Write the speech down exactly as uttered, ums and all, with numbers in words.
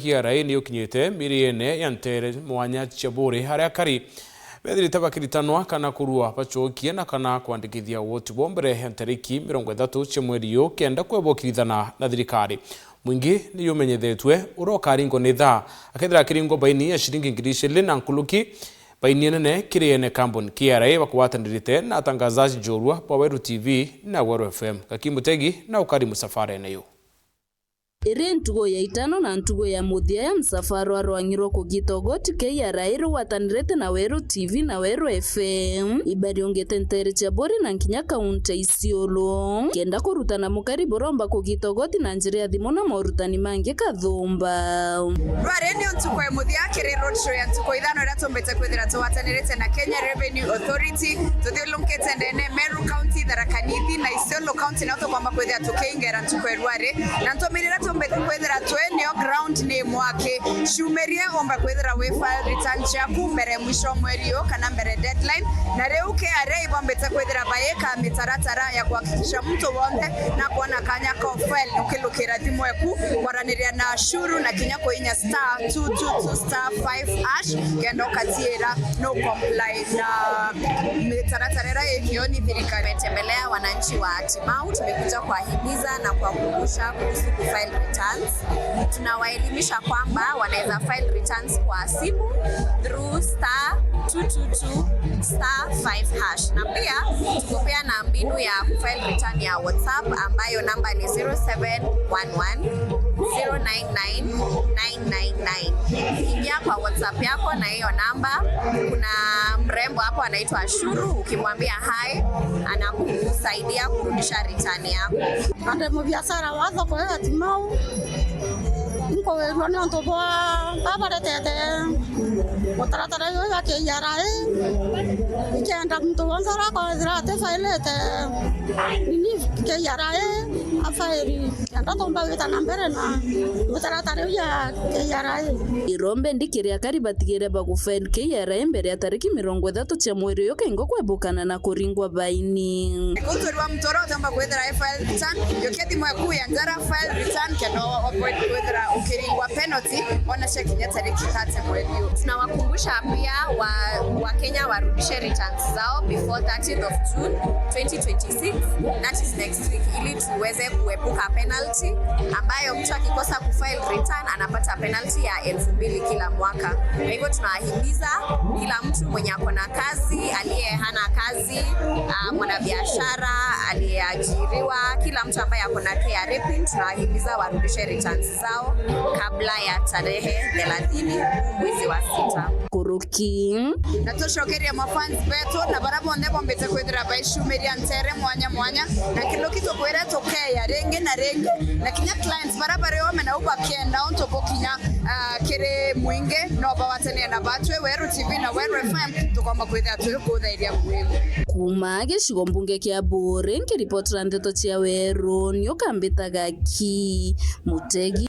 K R A ni ukinyite miriene ya ntere mwanya cia Buuri, aria akari bethirite bakiritanwa kana kurua bacokie na kana kwandikithia woti bwao mbere ya ntariki mirongo ithatu cia mweri uyu kenda kwebokirithana na thirikari. Mwingi ni umenyethetwe uria ukaringwa ni thaa akethira akiringwa baini ya ciringi ngiri iciri na nkuruki, baini enene kiri ene kambuni K R A bakwatanirite na atangazaji njorua ba Weru T V na Weru F M. Gaki Mutegi na ukari musafarene yu. Iri ntugo ya itano na ntugo ya muthia ya msafara rwang'irwa kugita ugoti K R A rugwatanirite na Weru T V na Weru F M. Ibariungite ntere cia Buuri na nkinya kaunti ya Isiolo. Kenda kurutana mukari buromba kugita ugoti na njira ya thimu na morutani mangi kathumba. Rwari ni ntuku ya muthia kiri roadshow ya ntuku ithano iria tumbite kwithira tugwatanirite na Kenya Revenue Authority, tuthiurunkite ndene Meru County, Tharaka Nithi na Isiolo County, na tukwamba kwithira tukiingera ntuku ya rwari. Na ntumire iria tumbite kwithira twi nio ground ni mwaki. Ciumirie umba kwithira wi file return ciaku mbere mwisho mweri uyu kana mbere deadline. Na riu K R A ibombite kwithira baika mitaratara ya kuhakikisha muntu wonthe na kwona kanya ka file ukilukira thimu eku kwaraniria na ashuru na kinya kuinya star two two two star five hash kenda ukatiira no comply na mitaratara iria ikio ni thirikari. Tumetembelea wananchi wa Timau, tumekuja kuwahimiza na kuwakumbusha kuhusu kufile returns. Tunawaelimisha kwamba wanaweza file returns kwa simu through star two two two star five hash, na pia tuko pia na mbinu ya kufile return ya WhatsApp ambayo namba ni zero seven one one zero nine nine nine nine nine. Ingia kwa WhatsApp yako na hiyo namba, kuna mrembo hapo anaitwa Ashuru, ukimwambia hi anakusaidia kurudisha return yako. Ande mubiacara wa thoko ya Timau, nkugwirua ni untu bwa babaretete mutaratara uyu wa K R A, ikenda muntu wonthe uria akwithira atifailite nini K R A afairi, kenda tumba gwita na mbere na mutaratara uyu ya K R A. Irombe ndikiri akari batigire bagufail K R A mbere ya tariki mirongo ithatu cia mweri uyu kengo kwebukana na kuringwa baini. Kuntu rwa mutoro utomba kwithira file return, yokia thimu yaku ya njara, file return, kenda avoid kwithira ukiringwa penalty, ona cia kinya tariki thirty mweri uyu. Tunawakumbusha pia wa, wa Kenya warudishe returns zao before thirtieth of June twenty twenty-six, that is next week, ili tuweze kuepuka penalty ambayo mtu akikosa kufile return anapata penalty ya elfu mbili kila mwaka. Kwa hivyo tunawahimiza kila mtu mwenye ako na kazi, aliye hana kazi, ah, mwanabiashara, aliyeajiriwa, kila mtu ambaye ako na K R A pin, tunawahimiza warudishe returns zao kabla ya tarehe thelathini mwezi wa sita. Kuruki. Na tucokeria mafans betu na bara bonthe bombite kwithira baiciumiria ntere mwanya mwanya, na kiluki tukwira tukeya ringi na ringi, na kinya clients bara bari ome nau bakienda untu bukinya, ah, kiri mwingi no bawatania na batwi Weru T V na Weru F M, tukomba kwithira turi kuthairia mwingi. Kuma gicigo mbunge kia Buuri, nkiripotera ndeto cia Weru, ni ukambitaga ki Mutegi.